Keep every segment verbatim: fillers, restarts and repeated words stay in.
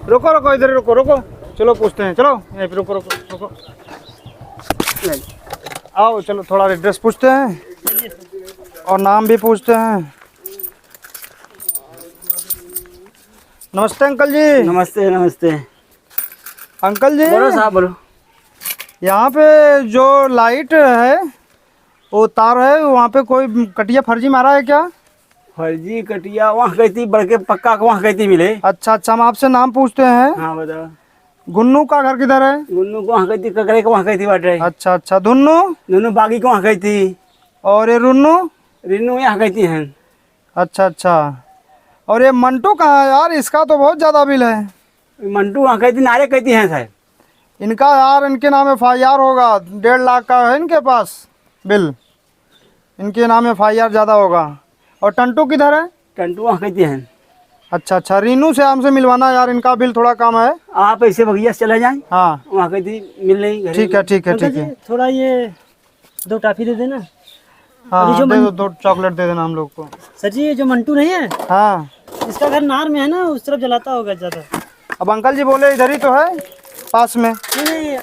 रुको, रुको, इधर ही रुको, रुको। चलो, पूछते हैं, चलो, यहीं पे रुको, रुको, रुको। नहीं। आओ, चलो, थोड़ा एड्रेस पूछते हैं और नाम भी पूछते हैं। नमस्ते, अंकल जी। नमस्ते, नमस्ते। अंकल जी। बोलो साहब, बोलो। यहाँ पे जो लाइट है, वो तार है, वहाँ पे कोई कटिया फर्जी मारा है क्या? फर्जी कटिया वहाँ कहती, बड़के पक्का के वहाँ कहती मिले। अच्छा, अच्छा, हम आपसे नाम पूछते हैं। हाँ, बताओ। गुन्नू का घर किधर है? गुन्नू को वहाँ कहती, ककरे को वहाँ कहती बाटे। अच्छा, अच्छा, धुन्नू? धुन्नू बागी को वहाँ कहती। और ये रुन्नू? रिन्नू यहाँ कहती हैं। अच्छा, अच्छा। और ये मंटू कहाँ है यार? इसका तो बहुत ज्यादा बिल है। मंटू वहाँ कहती, नारे कहती हैं साहब। इनका यार, इनके नाम एफ आई आर होगा, डेढ़ लाख का है इनके पास बिल, इनके नाम एफ आई आर ज्यादा होगा। और टंटू किधर है? टंटू वहाँ कहती हैं। अच्छा, अच्छा, रीनू से हमसे मिलवाना यार, इनका बिल थोड़ा कम है। आप ऐसे बगिया से चले जाएं। हाँ। वहाँ कहती मिल नहीं, घरे ठीक है, मिल। ठीक है, अंकल ठीक जी, है। थोड़ा ये दो टॉफी दे देना। हाँ, अभी जो हाँ, दे मन- दो, दो चॉकलेट दे देना हम लोग को। सर जी, ये जो मंटू नहीं है, हाँ। इसका घर नार में है ना, उस तरफ जलाता होगा ज्यादा। अब अंकल जी बोले इधर ही तो है, पास में। नहीं, नहीं,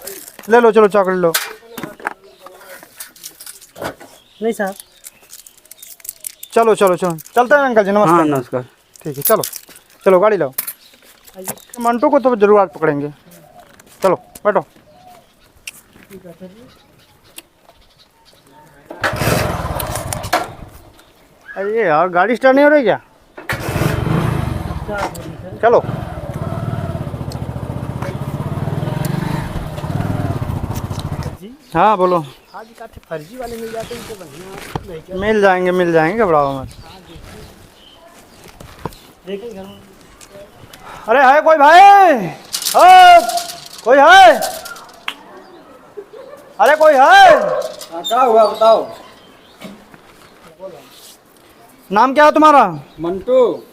ले लो, चलो चॉकलेट लो। नहीं साहब। चलो, चलो, चलो, चलते हैं अंकल जी, नमस्कार। हाँ, नमस्कार। ठीक है, चलो, चलो गाड़ी लाओ। आइए। मंटू को तो जरूर आज पकड़ेंगे। चलो, बैठो। अरे यार, गाड़ी स्टार्ट नहीं हो रही क्या? चलो। जी? हाँ, बोलो। आज काठे फर्जी वाले मिल जाते हैं तो बढ़िया, नहीं क्या? मिल जाएंगे, मिल जाएंगे, घबराओ मत। देखें घर में। अरे है कोई भाई? ओ, कोई है? अरे कोई है? हाँ, क्या हुआ बताओ। नाम क्या है तुम्हारा? मंटू।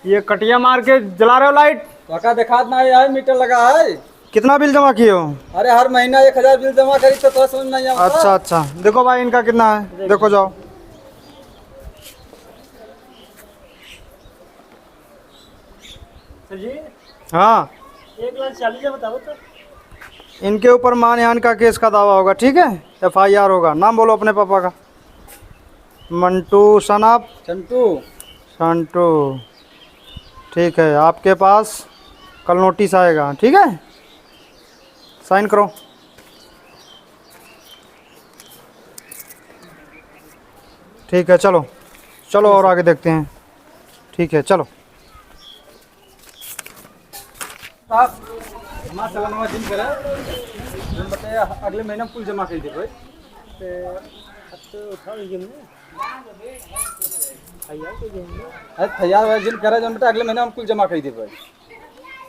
ये कटिया मार के जला रहे हो लाइट? काका देखात ना है, मीटर लगा है। कितना बिल जमा किए हो? अरे हर महीना एक हजार बिल जमा करी तो, तो समझ नहीं आता। अच्छा, अच्छा, देखो भाई इनका कितना है, देखो जाओ। सर जी। हाँ। एक लाख चालीस हजार बताओ तो। इनके ऊपर मानहानि का केस का दावा होगा, ठीक है, एफ आई आर होगा। नाम बोलो अपने पापा का। मंटू son of? संटू। संटू। ठीक है, आपके पास कल नोटिस आएगा, ठीक है, साइन करो। ठीक है, चलो, चलो और आगे देखते हैं। ठीक है, चलो। साहब, हमार सालाना जिन करा, जौन बटे अगले महीना में कुल जमा कर देबे। ते अब तो उठाओ ये ना। तैयार तो ये है। अरे तैयार वाला जिन करा, जौन बटे अगले महीना में कुल जमा कर देबे।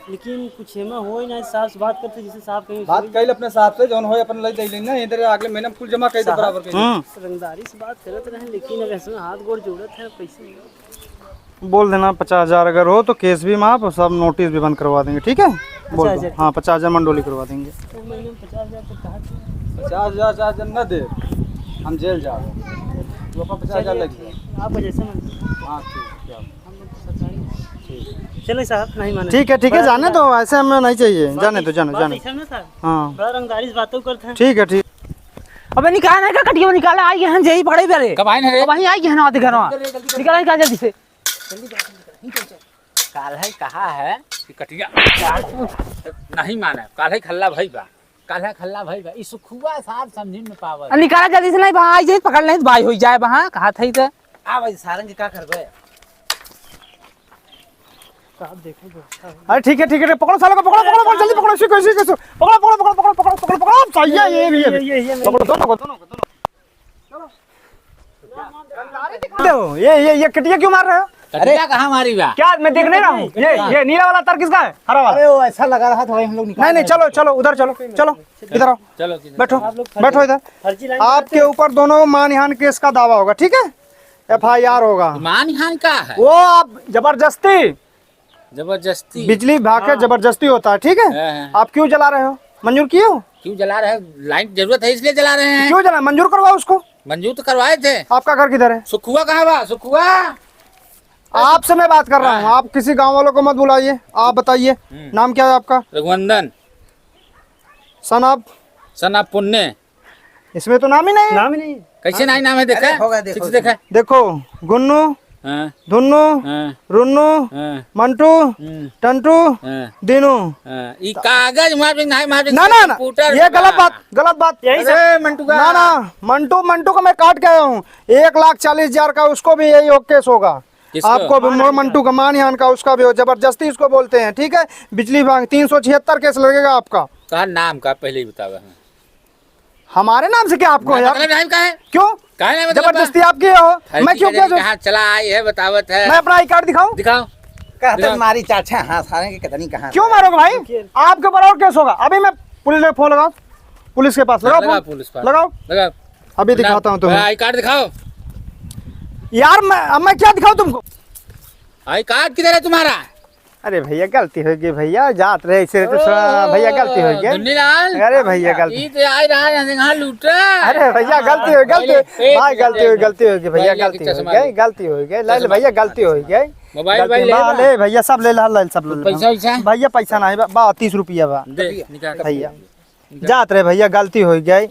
लेकिन कुछ एमा होई ना, साहब से बात करते, जैसे साहब कहीं बात कइल अपने साहब से, जौन होई अपन लइ जाई ना, इधर अगले महीना में कुल जमा कर दे साहब। बराबर कर दे। हम्म। रंगदारी से बात करत रहे, लेकिन अब ऐसे में हाथ गोड़ जोड़त है, पैसे बोल देना, पचास हजार अगर हो तो केस भी माफ और सब नोटिस भी बंद करवा देंगे, ठीक है? बोल दो। पचास हजार। हाँ, पचास हजार मंडोली करवा देंगे। तो मैंने पचास हजार तो कहा था। पचास हजार, पचास हजार न दे, हम जेल जाओ। वो अपन पचास हजार चलिए, लग जाए। ठीक है, आपका जैसे मन। हाँ, ठीक है, क्या? हम लोग तो सरकारी। ठीक। चलो साहब, नहीं माने। ठीक है, ठीक है, बड़ा जाने दो, ऐसे हमें नहीं चाहिए। बात जाने दो, ऐसा, जाने, बात जाने। ऐसा ना साहब। हाँ। बड़ा रंगदारी से बातों करते हैं। ठीक है, ठीक। अबे निकाल ना का कटियो, निकाल, आई गए हैं, जेई पड़े बेरे। कब आए ना रे? अब वहीं आई गए हैं ना, आते घर में। जल्दी, जल्दी, जल्दी। निकाल, निकाल जल्दी से। काल है, कहा है कि कटिया नहीं माने, काल है खल्ला भई बा, काल है खल्ला भई बा, ई सुखुआ सार समझी में पावल। आ, निकाला जल्दी से, नहीं बा, आई जाए, पकड़ ले, भाई हो जाए बा, कहा था ही तो। आ भाई, सारंग का करबे? साहब, देखो, व्यवस्था हो। अरे, ठीक है, ठीक है, पकड़ो सालों को, पकड़ो, पकड़ो, पकड़ो, जल्दी पकड़ो, इसी को, इसी को, पकड़ो, पकड़ो, पकड़ो, सही है, ये भी, ये भी। ये, ये, ये, पकड़ो, दोनों को, दोनों को, दोनों को। चलो। ये, ये, ये कटिया क्यों मार रहे हो? अरे, कटिया कहाँ मारी बा? क्या, मैं देख नहीं रहा हूँ? ये, ये नीला वाला तार किसका है? हरा वाला? अरे, वो ऐसा लगा रहा था, वही हम लोग निकाल नहीं, नहीं, रहे थे। चलो, चलो, उधर चलो, चलो, इधर आओ। चलो, चलो। बैठो, आप लोग फर्जी, बैठो इधर। फर्जी लाइन आपके करते हैं। ऊपर दोनों मानहानि केस का दावा होगा, ठीक है? एफ आई आर होगा। मानहानि का है? वो आप जबरदस्ती जबरदस्ती। बिजली विभाग के हाँ। जबरदस्ती होता है, ठीक है? हाँ, हाँ। आप क्यों जला रहे हो? मंजूर किए हो? क्यों जला रहे हो? लाइन की जरूरत है, इसलिए जला रहे हैं। क्यों जला? मंजूर करवाओ उसको। मंजूर तो करवाए थे। आपका घर किधर है? सुखुआ कहाँ बा? सुखुआ। आपसे मैं बात कर रहा हूँ, हाँ। आप किसी गाँव वालों को मत बुलाइए। आप बताइए, हम्म। नाम क्या है आपका? रघुनंदन। Son of? Son of पुण्य। इसमें तो नाम ही नहीं है। नाम ही नहीं है। कैसे नहीं नाम है? देखा? अरे, होगा, देखो ठीक से देखा? इसमें। देखो, गुन्नू, हाँ। धुन्नू, हाँ। रुन्नू, हाँ। मंटू, हम्म। टंटू, हाँ। दीनू। हाँ। ई कागज मार दे, नहीं मार दे, ना, ना, ना। Computer ये गलत बात, गलत बात। यही सब। अरे, मंटू का। ना, ना, मंटू, मंटू को मैं काट के आया हूँ। एक लाख चालीस हजार का, उसको भी यही केस होगा। किसको? आपको भी, मोर मंटू का, मानहान का, उसका भी हो, जबरदस्ती उसको बोलते हैं, ठीक है? बिजली विभाग, तीन सौ छिहत्तर केस लगेगा आपका। का नाम का पहले ही बतावा है। हमारे नाम से क्या आपको है? मतलब नाम का है? क्यों? काहे ना मतलब जबरदस्ती आप किए हो? फर्जी मैं क्यों का किया? कहाँ चला आई है, बतावत है। मैं अपना आई कार्ड दिखाऊं? दिखाओ। कहते दिखाओ। मारी चाचा, हाँ, सारे के कतनी कहाँ क्यों से? मारोगे भाई? आपके ऊपर और केस होगा। अभी मैं पुलिस में फोन लगाओ, पुलिस के पास लगाओ लगा फोन। पुलिस पर। लगाओ। लगा। अभी ना, दिखाता हूँ तुम्हें। आई कार्ड दिखाओ। यार, मैं, अब मैं क्या दिखाऊं तुमको? आई कार्ड किधर है तुम्हारा? अरे भैया, गलती हो गई भैया, जात रहे ऐसे तो सुना, भैया, गलती हो गई। धुनीलाल, अरे भैया, गलती। ई तो आए रहा है यहाँ लूटा। अरे भैया, गलती हो गई, गलती। पहले, पहले भाई, गलती हो गई, गलती हो गई भैया, भैया गलती की हो चश्मा गई, दे। गलती हो गई। ले ले चश्मा भैया, दे। गलती हो गई। मोबाइल, गलती, मोबाइल ले हाँ, ला। ले भैया, सब ले ला, ले, सब ले ला। पैसा वैसा? भैया, पैसा नहीं बा, बा, तीस रुपया बा। दे, निकाल। भैया, निकाल। जात रहे भैया, गलती हो गई।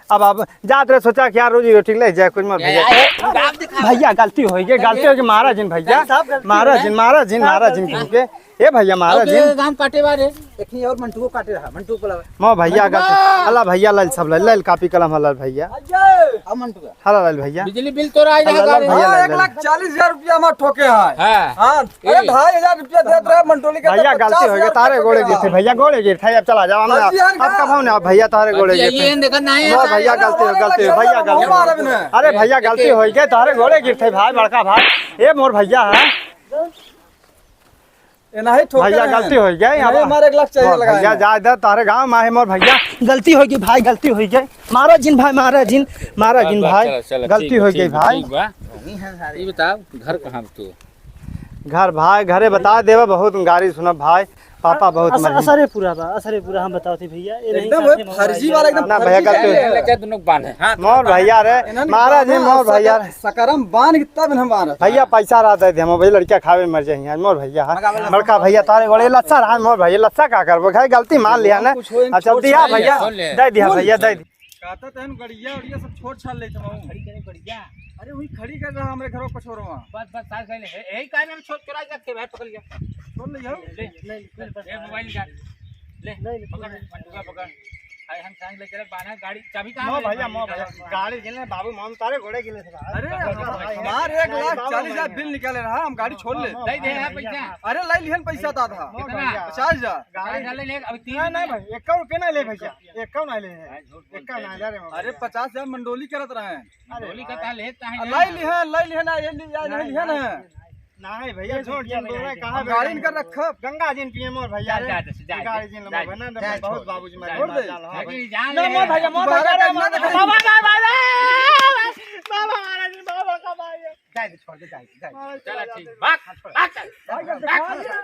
अब आप जात रहे, सोचा कि यार रोजी रोटी ले जाए कुछ मत भैया। ए, ए, बाप दिखा। भैया, गलती हो गई, गलती हो गई, मारा जिन भैया, साहब, गलती मारा हो गई। जिन, मारा जिन, साहब, मारा जिन गलती हो गई। ए भैया, मारा और जिन। के गाम काटे बारे। एक नहीं और मंटू को काटे रहा, मंटू को बुलावा। मो भैया, मंटू गलती। बा। अला भैया, लाल सब लाल, लाल कापी कलम लाल भैया। अजय। अब मंटू का। हला लाल भैया। बिजली बिल तो रहा है हला लाल भैया, हाँ, लाल एक लाल। लाख चालीस हजार रुपया हमार ठोके है। हाँ। हाँ, अरे, ए। ढाई हजार रुपया देत रहे मंटोली के, भैया, तो गलती पचास हो गया, हजार तारे रुपया गोड़े ठोके गिरते, है। भैया, गोड़े गिरते, अब चला जाओ, हमने हाँ जी, हाँ, अब कब हमने, अब भैया, तारे गोड़े हाँ जी, गिरते। ये देखा नहीं है, नो, भैया, सारे गलती हो, गलती हो, भैया, गलती हो। मारा बिना। अरे, भैया, गलती हो गई, तारे गोड़े गिरते, भाई, बड़का भाई, ये मोर भैया है। ये नहीं ठोके भैया, हैं। गलती हो गई, नहीं, अब हमारे एक लाख चाहिए मोर लगाए भैया, हैं। जा इधर, तारे गाँव में है, मोर भैया, गलती हो गई, भाई, गलती हो गई, मारा जिन, भाई, मारा जिन, मारा जिन, बस, बस, भाई, चलो, चलो, गलती ठीक बा, हो गई, ठीक बा, भाई। ठीक बा। ये बताओ, घर कहाँ तू? घर भाई, घरे बता देवा, बहुत गारी सुनब भाई, पापा बहुत अस-, मरही। असरे पूरा बा, असरे पूरा हम बताओ थे भैया, ये नहीं एकदम साथे वो फर्जी वाला, एकदम ना भैया, फर्जी गलती वाला। हो गई। ले, ले, दोनों बांध है। हाँ, मोर भैया रे, इन्हन मारा जी, हाँ, मोर भैया सकर-, रे। सकरम बांध के तब इन्हन मारा। भैया, पैसा रहा दे दे, हम भैया लड़किया खावे मर जाइए, मोर भैया है। मगा वाला बड़का भैया तारे गोड़े लस्सा रहा, मोर भैया लस्सा का करबो, खाए गलती मान लिया ना। कुछ हो, अच्छा, छोड़ दिया छोड़ भैया, छोड़ ले। दे दिया छोड़ भैया, छोड़। दे दी। कहता तहन गड़िया उड़िया सब छोड़ छाड़ लेत हूँ। खड़ी करे गड़िया। अरे वही खड़ी कर रहा हमरे घरों पछोरवा। बस, बस, साथ ले। ए, यही काहे में छोड़ चुरा के रखे भाई, पकड़ लिया। छोड़ ले जाओ। ले, ले, ले, ले, ए, मोबाइल निकाल। ले, ले, ले, पकड़, ले। मंटुआ पकड़। अरे हम सांग ले चले, बाना गाड़ी, चाबी कहाँ मो है? भैया, मो भैया, गाड़ी गिने, बाबू, मोम तारे गोड़े गिने से बाहर। अरे, बाबू, हम-, भाई, हमारे एक लाख चालीस हजार बिल निकाले रहा, हम गाड़ी छोड़ ले। दे दे यार पैसा। अरे, ले लिहन पैसा दादा। मो कितना? भैया। पचास हजार। गाड़ी पचास हजार ले ले, अभी तीन ना, ना भाई, एक रुपया ना ले भैया। एक कौन आइले है? भाई, झूठ बोलते हैं। एक कौन आइले रे, अरे, पचास हजार मंडोली करत रहे हैं। अरे मंडोली का भाई। ताल है, ताहे आ, नहीं लाई है। लिहे, लाई लिहे ना, ये ली, या नहीं, नहीं लिहे ना। नहीं भैया, ये छोड़, जिन बोल रहे, कहाँ हम गाड़ी इनका रखब। गंगा जिन पिए मोर भैया जा, रे। जा, जा, जा, गाड़ी जिन जा, मोर बना, जा, बहुत छोड़, बाबूजी जा, मारे छोड़ दे। जा, जा, जा, जा, जा, ना, मोर भैया, मोर दोबारा भैया रे, करना मोर देखा। बाबा, बाबा, बाबा, बाबा, बाबा, मारा जिन, बाबा का भाई। जा, जा, छोड़ दे, जा, जा, जा। चला, ठीक, भाग, भाग, भाग, भाग।